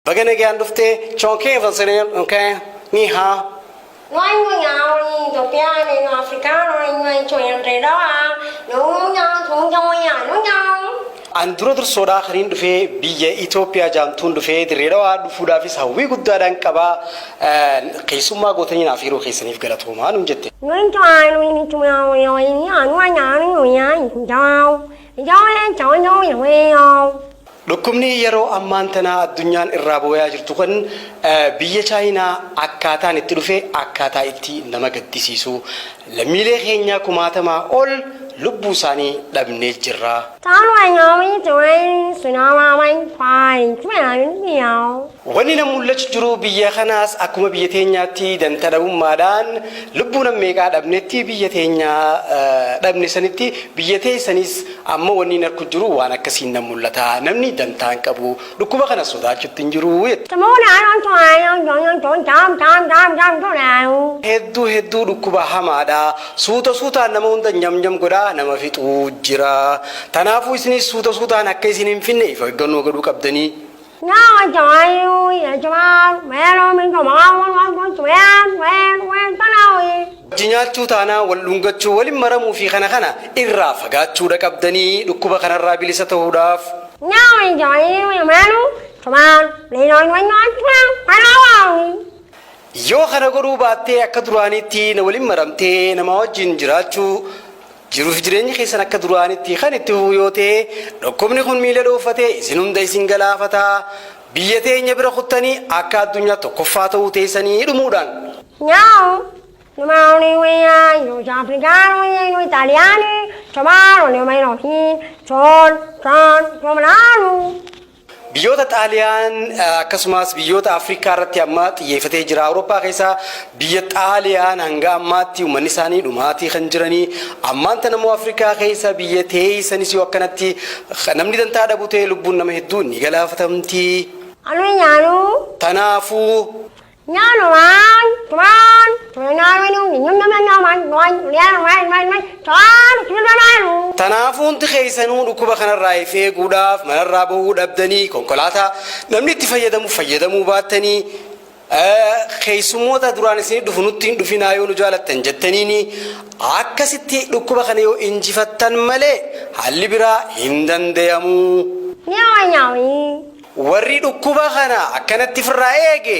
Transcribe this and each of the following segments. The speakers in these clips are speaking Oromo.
Baga nagaan dhuftee Chonkee okay ni haa. An dura dursoodhaa kaniin dhufee biyya Itoophiyaa jaamtuun dhufee Dirree Dhawaa dhufuudhaafis hawwii guddaadhaan qabaa keessummaa gootanii naaf yeroo keessaniif galatoomaa nuun jette. Dhukkubni yeroo ammaan tana addunyaan irraa booyaa jirtu kun biyya Chaayinaa akkaataan itti dhufe akkaataa itti nama gaddisiisu lammiilee keenya kumaatamaa ol lubbuu isaanii dhabnee jirra. Wanni na mul'achu jiru biyya kanaas akkuma biyya teenyaatti danta dhabummaadhaan lubbuu nam meeqaa dhabnetti biyya teenya dhabne sanitti biyya teessanis amma wanni hin arku jiru waan akkasiin na mul'ata. Namni dantaa hin qabu dhukkuba kana sodaachutti hin jiru jette. Hedduu hedduu dhukkuba hamaadha. Suuta suutaan nama hunda nyam nyam godhaa nama fixuu jira. Tanaafuu isinis suuta suutaan akka isin hin finne if eeggannoo godhuu qabdanii. Wajji nyaachuu taanaan wal dhungachuu, waliin maramuu fi kana kana irraa fagaachuudha qabdanii dhukkuba kanarraa bilisa ta'uudhaaf. Yoo kana godhuu baattee akka duraaniitti na waliin maramtee nama wajjin jiraachuu jiruuf jireenyi keessan akka duraanitti kan itti fufu yoo ta'e dhukkubni kun miila dhooffatee isin hunda isin galaafata. Biyya teenya bira kuttanii akka addunyaa tokkoffaa ta'uu teessanii dhumuudhaan. Biyyoota Xaaliyaan akkasumas biyyoota Afrikaa irratti amma xiyyeeffatee jira. Awurooppaa keessaa biyya Xaaliyaan hanga ammaatti uummanni isaanii dhumaatii kan jiranii. Ammaan tana immoo Afrikaa keessa biyya teessanis yoo akkanatti namni dantaa dhabu ta'e lubbuun nama hedduu ni galaafatamti. Tanaafuu Tanaafuu hundi keessanuu dhukkuba kanarraa if eeguudhaaf manarraa bahuu dhabdanii konkolaataa namni itti fayyadamu fayyadamuu baattanii keessummoota duraan isinii dhufu nutti hin dhufinaa yoo nu jaalattan jettaniini akkasitti dhukkuba kana yoo injifattan malee haalli biraa hin dandayamu. Warri dhukkuba kana akkanatti ofirraa eege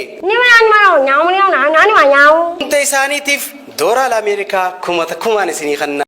hunda isaaniitiif doolaara Ameerikaa kumaan isinii kenna.